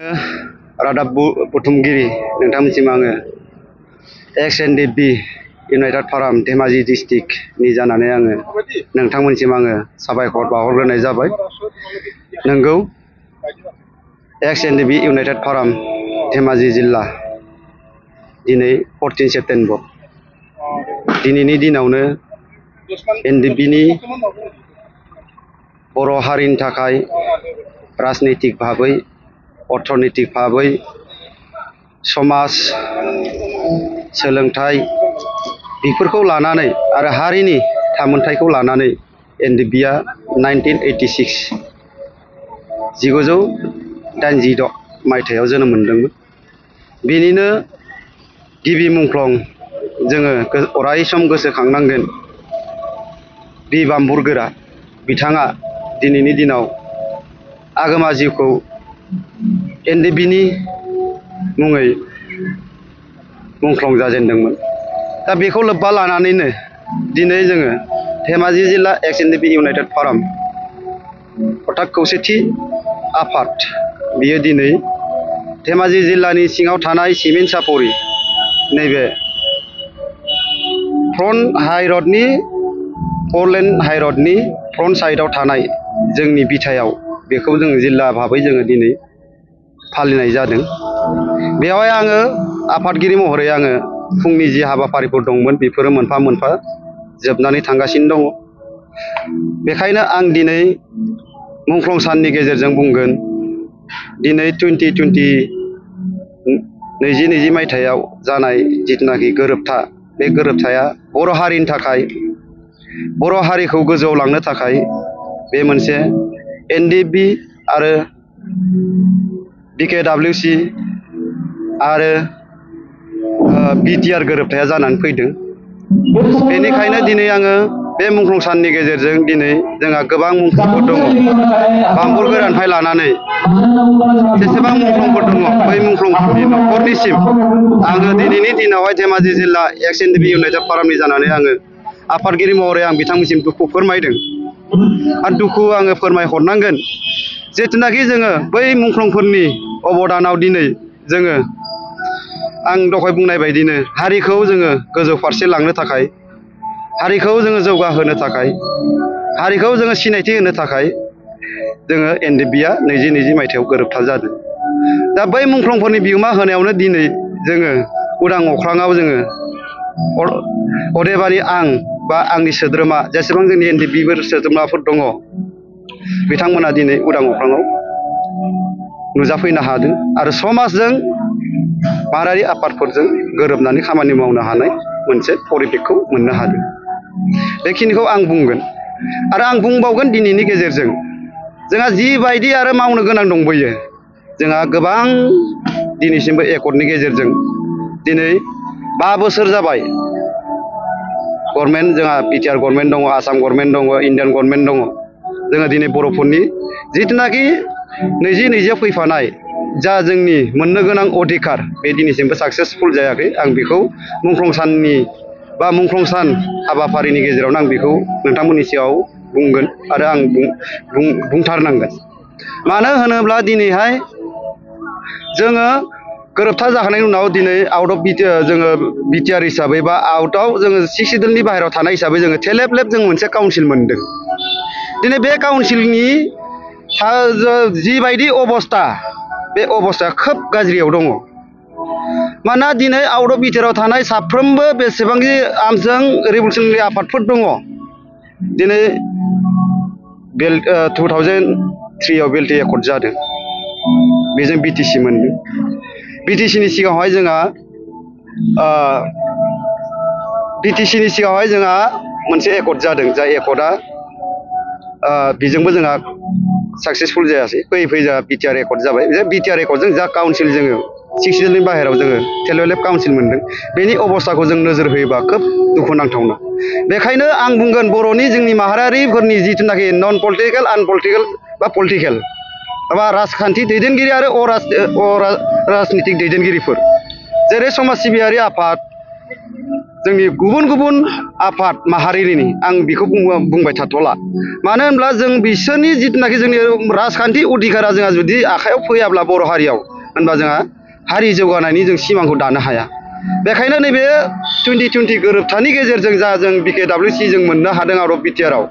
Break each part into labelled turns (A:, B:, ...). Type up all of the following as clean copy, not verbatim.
A: रादाब बुथुमगिरि नोंथांमोनसिम आङो XNDP United फाराम धेमाजि डिस्ट्रिक्टनि जानानै आङो नोंथांमोनसिम आङो साबायखर बावहरग्रोनाय जाबाय। नंगौ XNDP इउनाइटेड फाराम धेमाजि जिल्ला दिनै 14 सेप्तेम्बर दिनैनि दिनावनो एनडिपिनि बर' हारिनि थाखाय राजनैतिक भाबै अर्थनैतिक भाबै समाज सोलोंथाइ बेफोरखौ लानानै आरो हारिनि थामोनथाइखौ लानानै एनडिपिआ 1986 मायथाइयाव जोनोम मोनदोंमोन। बेनिनो गिबि मुंख्लं जोङो अराय सम गोसोखांनांगोन बि बाम्बुरगोरा बिथाङा दिनैनि दिनाव आगोमा जिउखौ एनडिपिनि मुङै मुंख्लं जाजेनदोंमोन। दा बेखौ लोब्बा लानानैनो दिनै जोङो धेमाजि जिल्ला XNDP इउनाइटेड फाराम अर्थात खौसेथि आफाद बियो दिनै धेमाजि जिल्लानि सिङाव थानाय सिमेन्ट सापरि नैबे फ्रन्ट हाइरडनि 4 लेन हाइरडनि फ्रन्ट साइडआव थानाय जोंनि बिथायाव बेखौ जोङो जिल्ला भाबै जोङो दिनै फालिनाय जादों। बेवहाय आङो आफादगिरि महरै आङो फुंनि जि हाबाफारिफोर दंमोन बेफोरो मोनफा मोनफा जोबनानै थांगासिनो दङ। बेखायनो आं दिनै मुंख्लं साननि गेजेरजों बुंगोन दिनै 2020 मायथाइयाव जानाय जिथुनाखि गोरोबथा बे गोरोबथाया बर' हारिनि थाखाय बर' हारिखौ गोजौआव लांनो थाखाय बे मोनसे एनडिपि आरो BKWC आरो BTR गोरोबथाया जानानै फैदों। बेनिखायनो दिनै आङो बे मुंख्लं साननि गेजेरजों दिनै जोंहा गोबां मुंख्लंफोर दङ बाम्बुरगोरानिफ्राय लानानै जेसेबां मुंख्लंफोर दङ बै मुंख्लंफोरनि न'खरनिसिम आङो दिनैनि दिनावहाय धेमाजि जिल्ला XNDP इउनाइटेड फारामनि जानानै आङो आफादगिरि महरै आं बिथांमोनसिम दुखु फोरमायदों आरो दुखु आङो फोरमायहरनांगोन। जिथुनाखि जोङो बै मुंख्लंफोरनि अबदानाव दिनै जोङो आं दहाय बुंनाय बायदिनो हारिखौ जोङो गोजौ फारसे लांनो थाखाय हारिखौ जोङो जौगाहोनो थाखाय हारिखौ जोङो सिनायथि होनो थाखाय जोङो एनडिपिआ 2020 मायथाइयाव गोरोबथा जादों। दा बै मुंख्लंफोरनि बिहोमा होनायावनो दिनै जोङो उदां अख्राङाव जोङो अदेबानि आं बा आंनि सोद्रोमा जेसेबां जोंनि एनडिपिफोर सोद्रोमाफोर दङ बिथांमोना दिनै उदां अख्राङाव नुजाफैनो हादों आरो समाजजों माहारियारि आफादफोरजों गोरोबनानै खामानि मावनो हानाय मोनसे परिबेखखौ मोननो हादों। बेखिनिखौ आं बुंगोन आरो आं बुंबावगोन दिनैनि गेजेरजों जोंहा जिबायदि आरो मावनो गोनां दंबोयो जोंहा गोबां दिनैसिमबो एकर्डनि गेजेरजों दिनै 5 बोसोर जाबाय गभर्नमेन्ट जोंहा BTR गभर्नमेन्ट दङ आसाम गभर्नमेन्ट दङ इन्डियान गभर्नमेन्ट दङ। जोङो दिनै बर'फोरनि जिथुनाखि 2020 फैफानाय जा जोंनि मोननो गोनां अधिकार बे दिनैसिमबो साक्सेसफुल जायाखै। आं बेखौ मुंख्लं साननि बा मुंख्लं सान हाबाफारिनि गेजेरावनो आं बेखौ नोंथांमोननि सिगाङाव बुंगोन आरो आं बुंथारनांगोन। मानो होनोब्ला दिनैहाय जोङो गोरोबथा जाखांनायनि उनाव दिनै आउट अफ जोङो BTR हिसाबै बा आउटआव जोङो 6 सिडुलनि बाहेरायाव थानाय हिसाबै जोङो थेलेब लेब जों मोनसे काउन्सिल मोनदों। दिनै बे काउन्सिलनि जिबायदि अबस्था बे अबस्थाया खोब गाज्रियाव दङ। मानोना दिनै आउट अफ BTRआव थानाय साफ्रोमबो बेसेबांखि आमजों रिभलिउसनारि आफादफोर दङ दिनै 2003आव बेल्टि एकर्ड जादों बेजों BTC मोनदों। BTCनि सिगाङावहाय जोंहा मोनसे एकर्ड जादों जाय एकर्डआ बेजोंबो जोंहा साक्सेसफुल जायासै। फैयै फैयै जोंहा BTR एकर्ड जाबाय। बे BTR एकर्डजों जा काउन्सिल जोङो 6 सिडुलनि बाहेरायाव जोङो थेलेब काउन्सिल मोनदों बेनि अबस्थाखौ जों नोजोर होयोबा खोब दुखुनांथावना। बेखायनो आं बुंगोन बर'नि जोंनि माहारियारिफोरनि जिथुनाखि नन पलिटिकेल आनपलिटिकेल बा पलिटिकेल बा राजखान्थि दैदेनगिरि आरो अराजनितिक दैदेनगिरिफोर जेरै समाज सिबियारि आफाद जोंनि गुबुन गुबुन आफाद माहारिनि आं बेखौ बुंबाय थाथ'ला। मानो होनब्ला जों बिसोरनि जिथुनाखि जोंनि राजखान्थि अधिकारा जोंहा जुदि आखायाव फैयाब्ला बर' हारियाव होनबा जोंहा हारि जौगानायनि जों सिमांखौ दानो हाया। बेखायनो नैबे 2020 गोरोबथानि गेजेरजों जा जों BKWC जों मोननो हादों आउट अफ बिटिआरआव,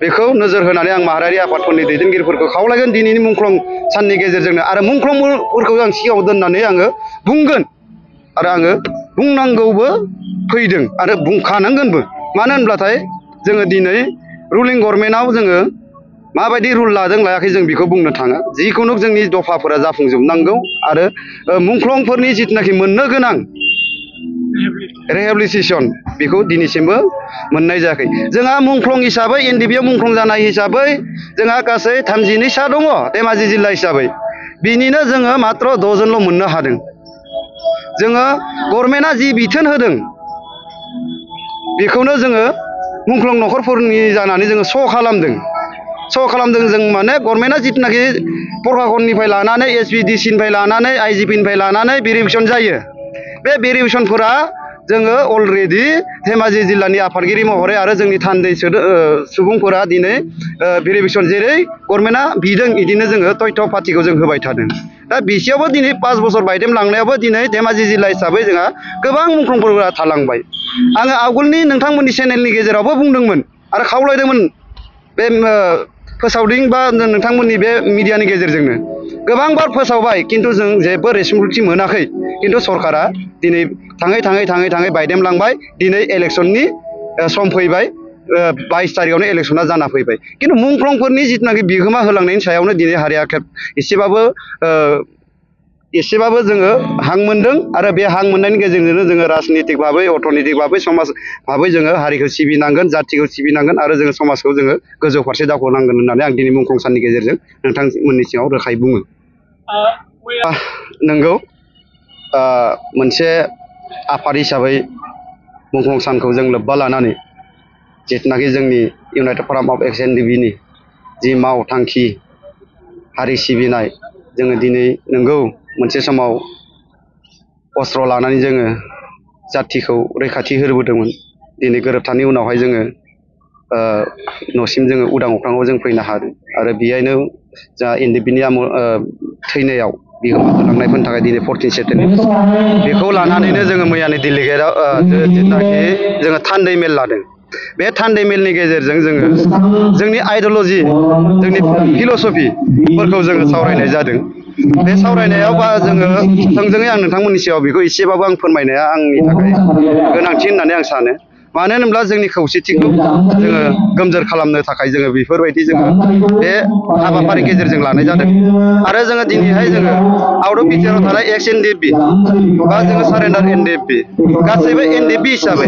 A: बेखौ नोजोर होनानै आं माहारियारि आफादफोरनि दैदेनगिरिफोरखौ खावलायगोन दिनैनि मुंख्लं साननि गेजेरजोंनो आरो मुंख्लंफोरखौ आं सिगाङाव दोननानै आङो बुंगोन आरो आङो बुंनांगौबो फैदों आरो बुंखानांगोनबो। मानो होनब्लाथाय जोङो दिनै रुलिं गभर्नमेन्टआव जोङो माबायदि रुल लादों लायाखै जों बेखौ बुंनो थाङा। जिखुनु जोंनि दफाफोरा जाफुंजोबनांगौ आरो मुंख्लंफोरनि जिथुनाखि मोननो गोनां रिहेबिलिटेसन बेखौ दिनैसिमबो मोननाय जायाखै। जोंहा मुंख्लं हिसाबै NDP आव मुंख्लं जानाय हिसाबै जोंहा गासै 32 सा दङ धेमाजि जिल्ला हिसाबै, बिनिनो जोङो मात्र 6 जनल' मोननो हादों। जोङो गभर्नमेन्टआ जि बिथोन होदों बेखौनो जोङो मुंख्लं न'खरफोरनि जानानै जोङो स' खालामदों जों माने गभर्नमेन्टआ जिथुनाखि प्रशासननिफ्राय लानानै SPDC निफ्राय लानानै IGP निफ्राय लानानै भेरिफिकेसन जायो। बे भेरिफिकेसनफोरा जोङो अलरेडि धेमाजि जिल्लानि आफादगिरि महरै आरो जोंनि थान्दै सुबुंफोरा दिनै भेरिफिकेसन जेरै गभर्नमेन्टआ बिदों बिदिनो जोङो तथ्य पातिखौ जों होबाय थादों। दा बिसेयावबो दिनै 5 बोसोर बायदेम लांनायावबो दिनै धेमाजि जिल्ला हिसाबै जोंहा गोबां मुंख्लंफोरा थालांबाय। आङो आवगोलनि नोंथांमोननि चेनेलनि गेजेरावबो बुंदोंमोन आरो खावलायदोंमोन बे फोसावदिं बा नोंथांमोननि बे मिडियानि गेजेरजोंनो गोबां बार फोसावबाय, खिन्थु जों जेबो रेसपन्सिबिलिटि मोनाखै। खिन्थु सरकारा दिनै थाङै बायदेमलांबाय। दिनै इलेक्सननि सम फैबाय, 22 तारिखआवनो इलेक्सना जाना फैबाय। खिन्थु मुंख्लंफोरनि जिथुनाखि बिहोमा होलांनायनि सायावनो दिनै हारिया एसेबाबो जोङो हां मोनदों आरो बे हां मोननायनि गेजेरजोंनो जोङो राजनितिक भाबै, अर्थनैतिक भाबै, समाज भाबै जोङो हारिखौ सिबिनांगोन, जाथिखौ सिबिनांगोन आरो जोङो समाजखौ जोङो गोजौ फारसे दावखोनांगोन होननानै आं दिनै मुंख्लं साननि गेजेरजों नोंथांमोननि सिगाङाव रोखायै बुङो। नंगौ, मोनसे आफाद हिसाबै मुंख्लं सानखौ जों लोब्बा लानानै जिथुनाखि जोंनि इउनाइटेड फराम अफ एक्स NDP नि जि मावथांखि हारि सिबिनाय, जोङो दिनै नंगौ मोनसे समाव अस्त्र लानानै जोङो जाथिखौ रैखाथि होबोदोंमोन। दिनै गोरोबथानि उनावहाय जोङो न'सिम जोङो उदां अख्राङाव जों फैनो हादों आरो बेहायनो जा NDP नि थैनायाव बिहोमा होलांनायफोरनि थाखाय दिनै 14 सेप्तेम्बर बेखौ लानानैनो जोङो मैयानि डेलिगेटआव जिथुनाखि जोङो थान्दै मेल लादों। बे थान्दै मेलनि गेजेरजों जोङो जोंनि आइडिय'लजि, जोंनि फिल'सफिफोरखौ जोङो सावरायनाय जादों। बे सावरायनायाव बा जोङो थोंजोङै आं नोंथांमोननि सिगाङाव बेखौ एसेबाबो आं फोरमायनाया आंनि थाखाय गोनांथि होननानै आं सानो। मानो होनोब्ला जोंनि खौसेथिखौ जोङो गोमजोर खालामनो थाखाय जोङो बेफोरबायदि जोङो बे हाबाफारिनि गेजेरजों लानाय जादों। आरो जोङो दिनैहाय जोङो आउट अफ बिटिआरआव थानाय एक्स NDP बा जोङो सारेन्डार NDP गासैबो NDP हिसाबै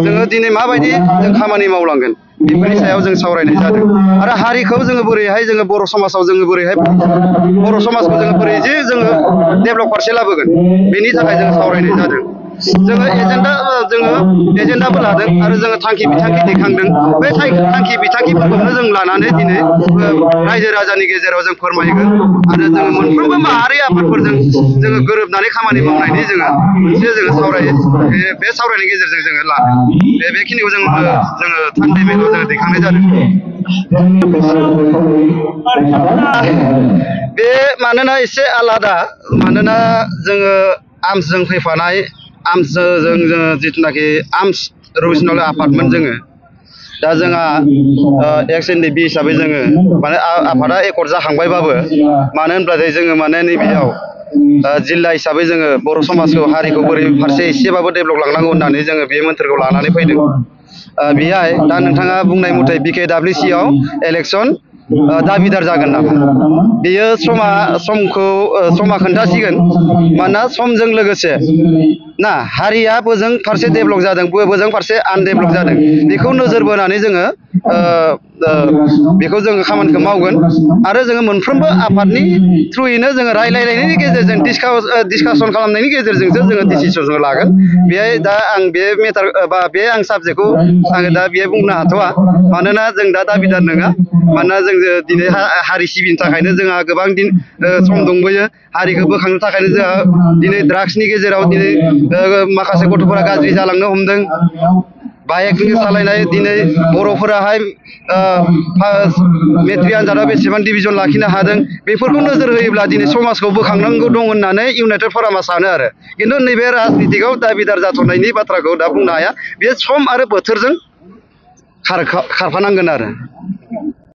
A: जोङो दिनै माबायदि जों खामानि मावलांगोन बेफोरनि सायाव जों सावरायनाय जादों। आरो हारिखौ जोङो बोरैहाय जोङो बर' समाजाव जोङो बोरैहाय बर' समाजखौ जोङो बोरै जे जोङो डेभेलप फारसे लाबोगोन बेनि थाखाय जोङो सावरायनाय जादों। जोङो एजेन्डाबो लादों आरो जोङो थांखि बिथांखि दैखांदों। बे थांखि बिथांखिफोरखौनो जों लानानै दिनै रायजो राजानि गेजेराव जों फोरमायगोन आरो जोङो मोनफ्रोमबो माहारि आफादफोरजों जोङो गोरोबनानै खामानि मावनायनि जोङो मोनसे जोङो बे सावरायनायनि गेजेरजों जोङो लादों। बेखिनिखौ जोङो थान्दै मेलाव जोङो दैखांनाय जादों। बे मानोना एसे आलादा, मानोना जोङो आर्मसजों फैफानाय, आर्मसजों जोङो जिथुनाखि आर्मस रिजनेल आफादमोन जोङो। दा जोंहा एक्स NDP हिसाबै जोङो माने आफादा एकर्ड जाखांबायबाबो, मानो होनब्लाथाय जोङो माने नैबेयाव जिल्ला हिसाबै जोङो बर' समाजखौ हारिखौ बोरै फारसे एसेबाबो डेभेलप लांनांगौ होननानै जोङो बे मोन्थोरखौ लानानै फैदों। बेहाय दा नोंथाङा बुंनाय मथे BKWC आव इलेक्सन दाबिदार जागोन नामा? बेयो समा खोन्थासिगोन। मानोना समजों लोगोसे ना हारिया बोजों फारसे डेभेलप जादों, बोजों फारसे आनडेभेलप जादों, बेखौ नोजोर बोनानै जोङो बेखौ जोङो खामानिखौ मावगोन आरो जोङो मोनफ्रोमबो आफादनि थ्रुयैनो जोङो रायलायनायनि गेजेरजों डिसकासन खालामनायनि गेजेरजोंसो जोङो डिसिसन लागोन। बेहाय दा आं बे मेटार बा बे आं साबजेक्टखौ आङो दा बेहाय बुंनो हाथ'वा। मानोना जों दा दाबिदार नङा। मानोना जों दिनै हारि सिबिनो थाखायनो जोंहा गोबां दिन सम दंबोयो। हारिखौ बोखांनो थाखायनो जोंहा दिनै ड्राग्सनि गेजेराव दिनै माखासे गथ'फोरा गाज्रि जालांनो हमदों। बाइक सालायनाय दिनै बर'फोराहाय मेट्रिक आनजादाव बेसेबां डिभिजन लाखिनो हादों बेफोरखौ नोजोर होयोब्ला दिनै समाजखौ बोखांनांगौ दं होननानै इउनाइटेड फरामा सानो आरो खिन्थु नैबे राजनितिकआव दाबिदार जाथ'नायनि बाथ्राखौ दा बुंनो हाया बे सम आरो बोथोरजों खारफानांगोन आरो